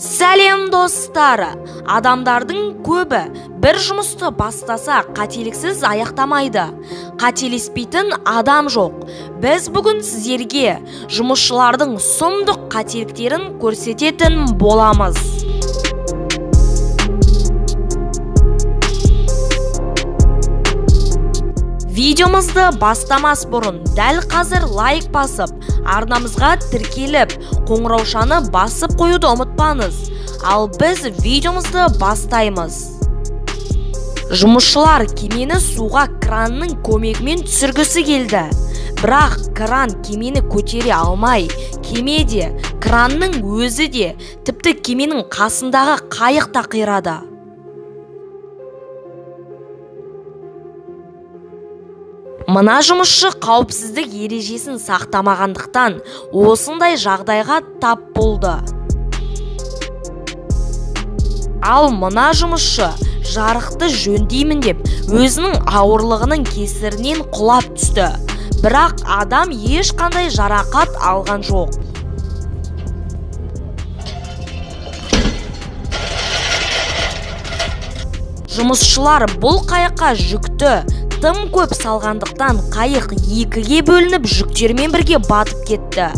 Сәлем достар! Адамдардың көбі бір жұмысты бастаса қателіксіз аяқтамайды. Қателеспейтін адам жоқ. Біз бүгін сіздерге жұмысшылардың сұмдық қателіктерін көрсететін боламыз. Видеомызды бастамас бұрын дәл қазір лайк басып, арнамызға тіркеліп, қоңыраушаны басып қоюды ұмытпаңыз. Ал біз видеомызды бастаймыз. Жұмысшылар кемені суға кранның көмегімен түсіргісі келді. Бірақ кран кемені көтере алмай, кеме де, кранның өзі де, тіпті кеменің қасындағы қайық та қирады. Мына жұмысшы қауіпсіздік ережесін сақтамағандықтан осындай жағдайға тап болды. Ал мына жұмысшы жарықты жөндеймін деп өзінің ауырлығының кесірінен құлап түсті. Бірақ адам ешқандай жарақат алған жоқ. Жұмысшылар бұл қайыққа жүкті тым көп салғандықтан қайық екіге бөлініп жүктермен бірге батып кетті.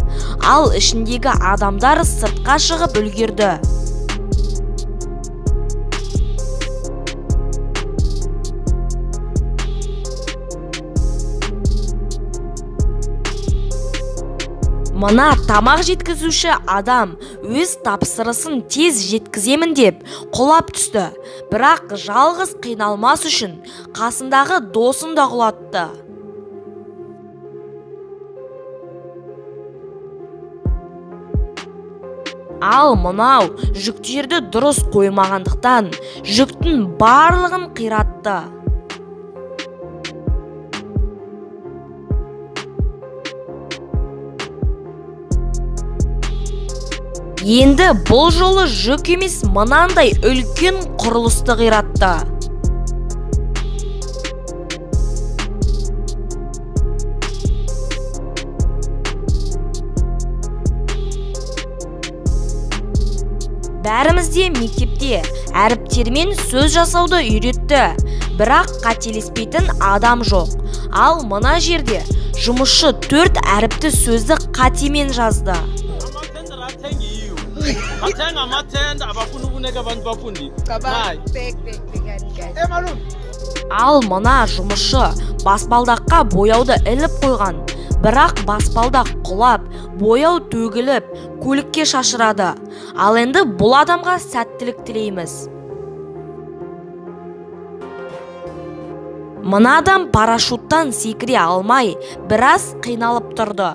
Ал ішіндегі адамдар сыртқа шығып үлгерді. Мына тамақ жеткізуші адам өз тапсырысын тез жеткіземін деп құлап түсті. Бірақ жалғыз қиналмас үшін қасындағы досын да құлатты. Ал мынау жүктерді дұрыс қоймағандықтан жүктің барлығын қиратты. Енді бұл жолы жүк емес, мынандай үлкен құрылысты қиратты. Бәріміз де мектепте әріптермен сөз жасауды үйретті, бірақ қателеспейтін адам жоқ. Ал мына жерде жұмысшы 4 әріпті сөзді қатемен жазды. Ал мына жұмысшы баспалдаққа бояуды іліп қойған, бірақ баспалдақ құлап, бояу төгіліп, көлікке шашырады. Ал енді бұл адамға сәттілік тілейміз. Мына адам парашюттан секіре алмай, біраз қиналып тұрды.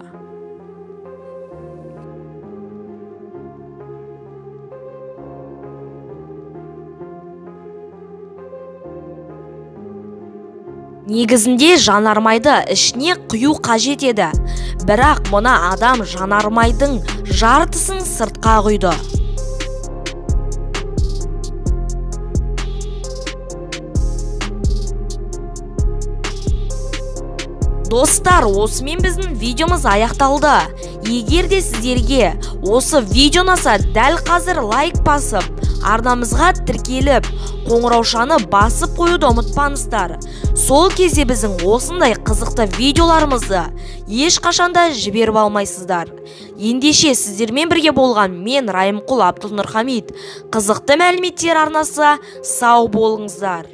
Негізінде жанармайды ішіне құю қажет еді. Бірақ мына адам жанармайдың жартысын сыртқа құйды. Достар, осымен біздің видеомыз аяқталды. Егер де сіздерге осы видео ұнаса, дәл қазір лайк басып, арнамызға тіркеліп, қоңыраушаны басып қоюды ұмытпаңыздар. Сол кезде біздің осындай қызықты видеоларымызды ешқашанда жіберіп алмайсыздар. Ендеше сіздермен бірге болған мен Райымқұл Абдулнұрхамид. Қызықты мәліметтер арнасы, сау болыңыздар.